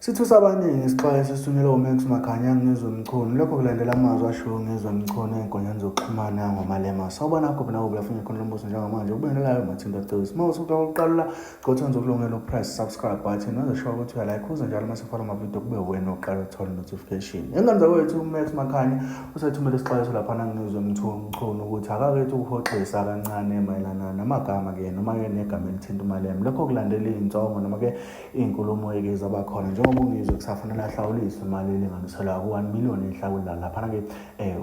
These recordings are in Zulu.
Sithusa abaningi isixwayiso esithunyelwe uMax Makhanya Ngizwe Mchunu. Lokho kulandela amazwi ashiwo Ngizwe Mchunu ezinkundleni zokuxhumana ngoMalema. Sawubona kuphi nakubi lafunye khona lombuso njengamanje ukubingelelayo Mathinta Cebisi. Uma usuke uqalula gcotha ukulungela upress subscribe button wenze sure ukuthi uyalike uze njalo uma sifaka amavidiyo kube wena oqala ukuthola notification. Ingane zakwethu uMax Makhanya usethumele isixwayiso laphana Ngizwe Mchunu ukuthi akakethi ukuhoxisa kancane mayelana namagama ke noma ke negama elithinta uMalema. Lokho kulandela iy'nsongo noma ke Iy'nkulumo eke zaba khona njengoba uNgizwe kusafanele ahlawuliswe imali elinganiselwa ku-1 million enhlawula laphana-ke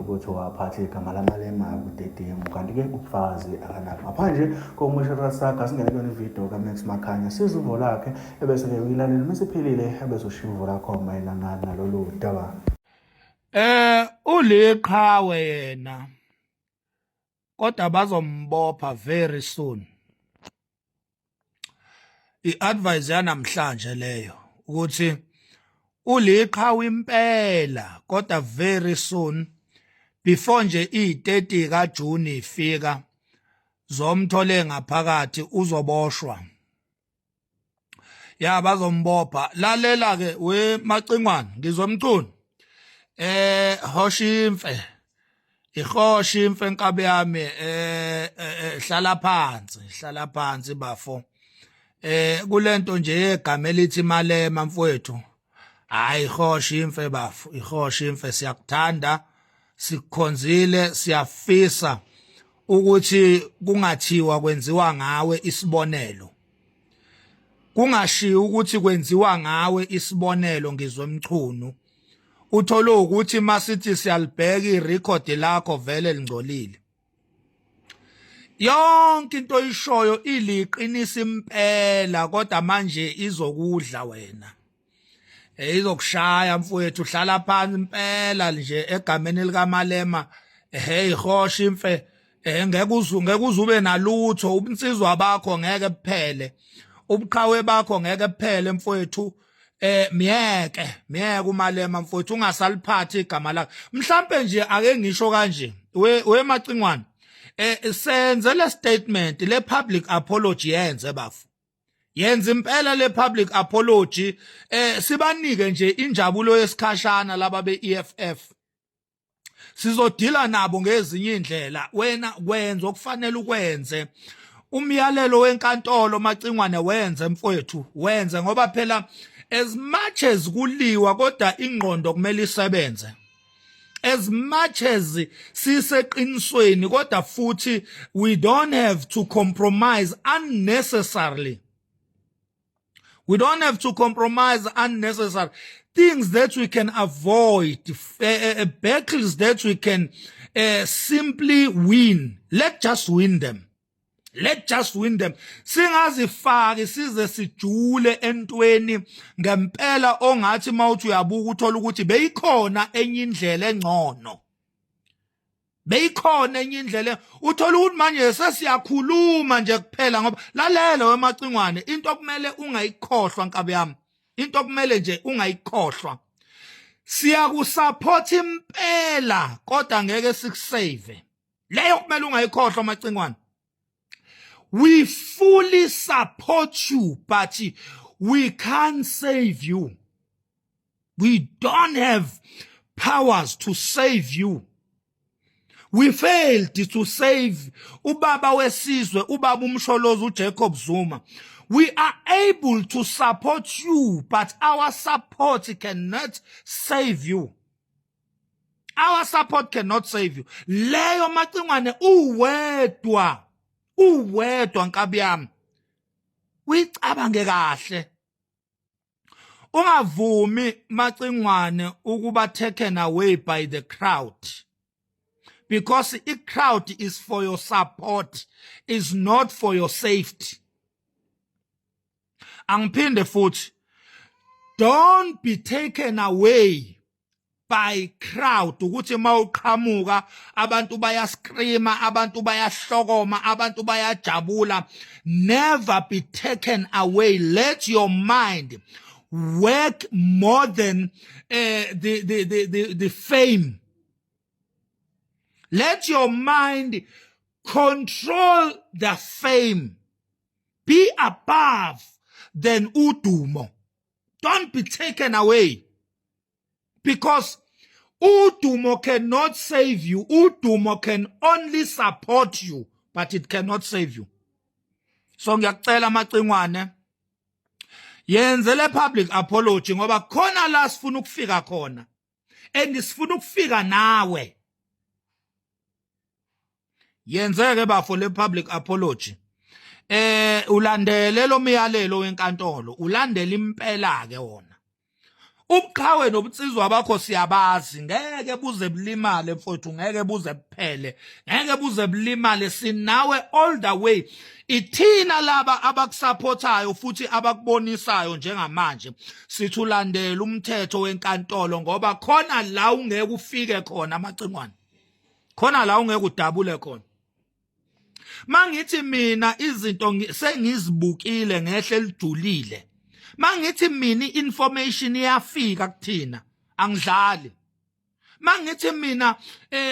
ukuthi waphatha igama laMalema budedengu, kanti-ke ubufakazi akanabo. Ngaphandle kokumoshelwa sakhe, asingene kuyona ividiyo kaMax Makhanya siza uvo lakhe ebese-ke uyilalela uma isiphelile ebese ushiya uvo lakho mayelana nalolu daba. Uliqhawe yena kodwa bazombopha very soon. I-advice yanamhlanje leyo ukuthi uliqhawe impela kodwa very soon, before nje i-30 kaJune ifika, zomthole ngaphakathi, uzoboshwa. Ya, bazombopha. Lalela ke we Macingwane, Ngizwe Mchunu, hoshimfe ihosha imfe enkabe yami. Hlala phansi, hlala phansi bafo. Kulento nje yegama elithi Malema mfowethu, hayi, ihosha imfe bafo, ihosha imfe. Siyakuthanda, sikukhonzile, siyafisa ukuthi kungathiwa kwenziwa ngawe isibonelo, kungashiwo ukuthi kwenziwa ngawe isibonelo. Ngizwe Mchunu, uthole ukuthi masithi siyalibheka irecord lakho, vele lingcolile. Yonke into oyishoyo iliqinisa impela, kodwa manje izokudla wena, izokushaya mfowethu. Hlala phansi impela nje egameni likaMalema. Hey, hosha imfe. Ngeke uzube nalutho. Ubunsizwa bakho ngeke buphele, ubuqhawe bakho ngeke buphele mfowethu. Miyeke, miyeke uMalema mfowethu, ungasaliphathi igama lakhe. Mhlambe nje ake ngisho kanje, we Macingwane, senze le statement, le public apology, yenze bafo, yenza impela le public apology, sibanike nje injabulo yesikhashana laba be-EFF. Sizodila nabo ngezinye indlela. Wena kwenza okufanele ukwenze, umyalelo wenkantolo Macingwane wenze mfowethu, wenze, ngoba phela as much as kuliwa kodwa ingqondo kumele isebenze. As much as siseqinisweni kodwa futhi we don't have to compromise unnecessarily. We don't have to compromise unnecessary things that we can avoid, battles that we can simply win. Let's just win them. Let just win them. Singazifaki size sijule entweni ngempela ongathi mawuthi uyabuka uthola ukuthi beyikhona enye indlela engcono. Beyikhona enye indlela. Uthola ukuthi manje sesiyakhuluma nje kuphela ngoba, lalela weMacingwane, into okumele ungayikhohlwa nkabi yami, into okumele nje ungayikhohlwa, siyakusupport impela kodwa ngeke sikusave. Leyo kumele ungayikhohlwa Macingwane. We fully support you but we can't save you. We don't have powers to save you. We failed to save ubaba wesizwe, ubaba uMsholozi uJacob Zuma. We are able to support you but our support cannot save you. Our support cannot save you. Leyo Macingwane uwedwa, uwedwa nkabi yami, uyicabange kahle. Ungavumi Macingwane ukuba taken away by the crowd, because i crowd is for your support, is not for your safety. Angiphinde futhi, don't be taken away by crowd, ukuthi mawuqhamuka abantu bayascreama, abantu bayahlokoma, abantu bayajabula. Never be taken away. Let your mind work more than the fame. Let your mind control the fame. Be above than udumo. Don't be taken away, because udumo cannot save you. Udumo can only support you, but it cannot save you. So ngiyakucela, Macingwane, yenze le public apology, ngoba khona la sifuna ukufika khona and sifuna ukufika nawe. Yenzeke, bafo, le public apology, ulandele lo myalelo wenkantolo, ulandele impela ke wona. Ubuqhawe nobunsizwa bakho siyabazi, ngeke buze bulimale, mfowethu, ngeke buze buphele, ngeke buze bulimale. Sinawe all the way. Ithina laba abakusupportayo futhi abakubonisayo njengamanje. Sithi ulandele umthetho wenkantolo, ngoba khona la ungeke ufike khona, Amacingwane, khona la ungeke udabule khona. Mangithi mina izinto sengizibukile ngehle elijulile, mangithi mina information iyafika kuthina, angidlali. Mangithi mina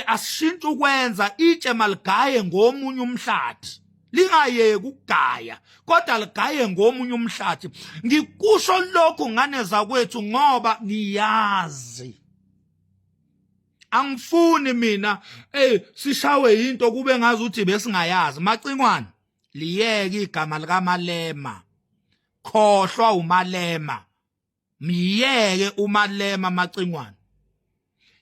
asishintshe ukwenza, itshe maligaye ngomunye umhlathi, lingayeki ukugaya, kodwa ligaye ngomunye umhlathi. Ngikusho lokhu, ngane zakwethu, ngoba ngiyazi angifuni mina sishawe into kube ngazi ukuthi besingayazi. Macingwane, liyeke igama likaMalema, khohlwa uMalema, miyeke uMalema. Macingwane,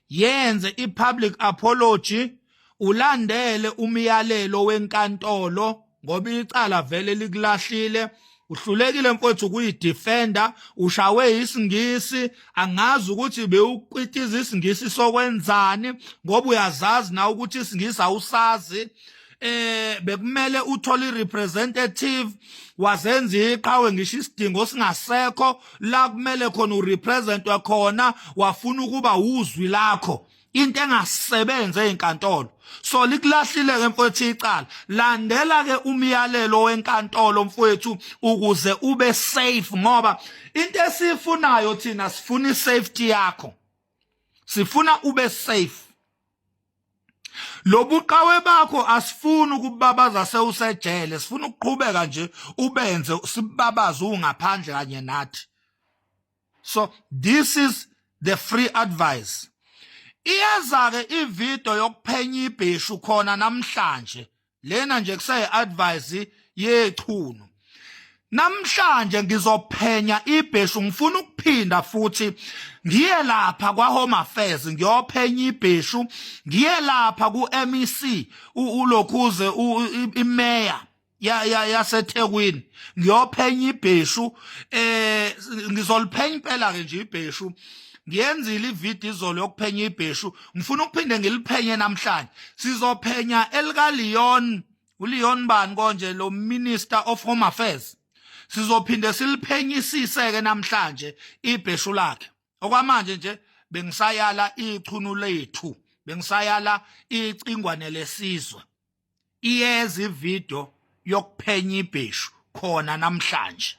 yenze ipublic apology, ulandele umyalelo wenkantolo, ngoba icala vele likulahlile. Uhlulekile, mfowethu, ukuyidefenda. Ushawe isingisi, angazi ukuthi bewukwitiza isingisi sokwenzani, ngoba uyazazi na ukuthi isingisi awusazi. Bekumele uthole irepresentative, wazenza iqhawe ngisho isidingo singasekho la kumele khona urepresentwe khona, wafuna ukuba uzwi lakho, into engasebenzi ezinkantolo. So likulahlile ke, mfowethu, icala. Landela ke umyalelo wenkantolo, mfowethu, ukuze ube safe, ngoba into esifunayo thina, sifuna isafety yakho, sifuna ube safe. Lobuqhawe bakho asifuni ukubabaza sewusejele, sifuna ukuqhubeka nje ubenze sibabaze ungaphandle kanye nathi. So this is the free advice. Iyeza ke ivideo yokuphenya ibheshu khona namhlanje. Lena nje kusayi advice yechunu. Namhlanje ngizophenya ibheshu, ngifuna ukuphinda futhi ngiye lapha kwa Home Affairs ngiyophenya ibheshu, ngiye lapha ku MEC ulokhuze imeya ya yaseThekwini ngiyophenya ibheshu. Ngizoliphenya impela ke nje ibheshu. Ngiyenzile ivideo izolo yokuphenya ibheshu, ngifuna ukuphinde ngiliphenye namhlanje. Sizophenya elika Leon, uLeon bani konje lo Minister of Home Affairs. Sizophinde siliphenyisise ke namhlanje ibheshu lakhe. Okwamanje nje bengisayala ichunu lethu, bengisayala icingwane lesizwe. Iyeza ivideo yokuphenya ibheshu khona namhlanje.